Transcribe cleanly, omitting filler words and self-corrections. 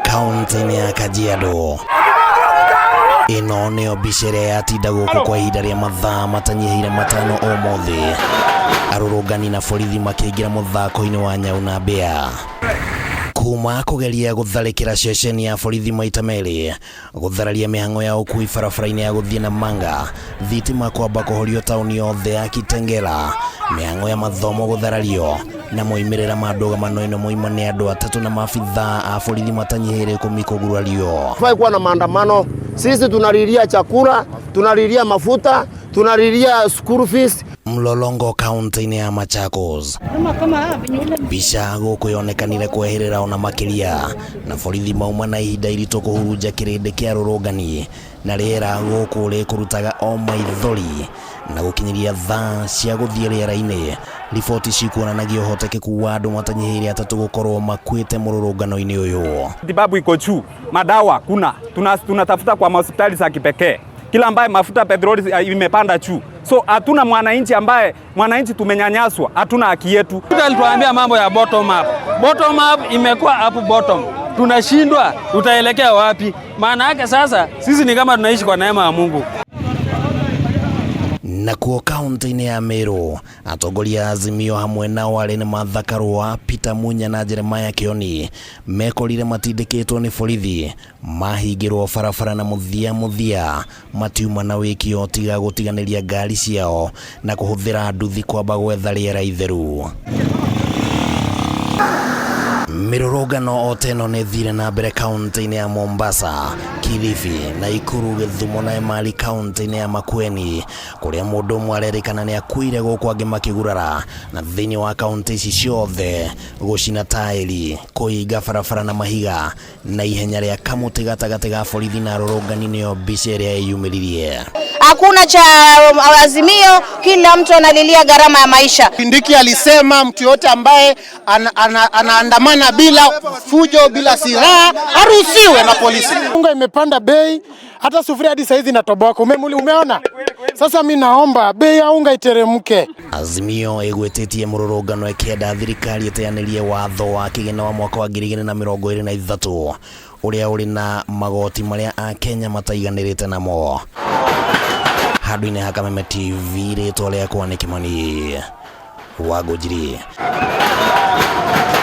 Kaunti-inĩ ya Kajiado. Ĩno nĩyo mbica ĩrĩa yatinda gũkũ kwa ihinda rĩa mathaa matanyihĩire 5 ũmũthĩ. Arũrũngani na borithi makĩingĩra mũthako-inĩ wa nyau na mbĩa. Kuma kũgeria gũtharĩkĩra ceceni ya borithi maita merĩ, gũthararia mĩhang'o ya ũkui barabara-inĩ ya gũthiĩ Namanga, thitima kwamba kũhorio taũni yothe ya Kitengela, mĩhang'o ya mathomo gũtharario, na moimĩrĩra ma ndũgamano ĩno moima nĩ andũ 3 na maabithaa a borithi matanyihĩire 10 kũgurario. Tufai kuwa na maandamano. Sisi tunalilia chakula, tunalilia mafuta, tunalilia school fees. Mlolongo kaunti-inĩ ya Machakos. Mbica gũkũ yonekanire kweherera ona makĩria na borithi mauma na ihinda iritũ kũhurunja kĩrĩndĩ kĩa rũrũngani na rĩera gũkũ rĩkũrutaga o maithori na gũkinyĩria thaa cia gũthiĩ rĩera-inĩ. Riboti cikuonanagia ũhotekeku wa andũ matanyihĩire 3 gũkorwo makuĩte mũrũrũngano-inĩ ũyũ. Matibabu iko juu, madawa kuna, tunatafuta kwa hospitali za kipekee. Kila ambaye mafuta petroli imepanda juu. So hatuna mwananchi ambaye mwananchi tumenyanyaswa, hatuna haki yetu. Alituambia mambo ya bottom up. Bottom up imekuwa up bottom. Tunashindwa, tutaelekea wapi? Maana yake sasa sisi ni kama tunaishi kwa neema ya Mungu. Nakuo kaunti-inĩ ya Meru atongoria a Azimio hamwe nao arĩ nĩ Martha Karua, Peter Munya na Jeremiah Kioni mekorire matindĩkĩtwo nĩ borithi mahingĩrwo barabara na mũthia mũthia matiuma na wĩkio tiga gũtiganĩria ngari ciao na kũhũthĩra nduthi kwamba gwetha rĩera itheru. Mĩrũrũngano o ta ĩno nĩ ĩthire na mbere kaunti-inĩ ya Mombasa, Kilifi, Nakuru, Gĩthumo na Emali kaunti-inĩ ya Makueni kũrĩa mũndũ ũmwe arerĩkana nĩ akuire gũkũ angĩ makĩgurara, na thĩinĩ wa kaunti ici ciothe gũcina taĩri, kũhinga barabara na mahiga na ihenya rĩa kamũtĩ gatagatĩ ga borithi na arũrũngani nĩyo mbica ĩrĩa ĩyumĩririe. Hakuna cha Azimio, kila mtu analilia gharama ya maisha. Kindiki alisema mtu yote ambaye anaandamana bila fujo, bila silaha aruhusiwe na polisi. Unga imepanda bei, hata sufuria hadi saizi inatoboka. Umeona? Sasa mi naomba bei ya unga iteremke. Azimio ĩgwĩtĩtie mũrũrũngano ĩkĩenda thirikari ĩteanĩrie watho wa kĩgĩna wa mwaka wa 2023 ũrĩa ũrĩ na magoti marĩa akenya mataiganĩrĩte namo. Handũ-inĩ ha Kameme TV, rĩtwa rĩakwa nĩ Kimani Wangũnjiri.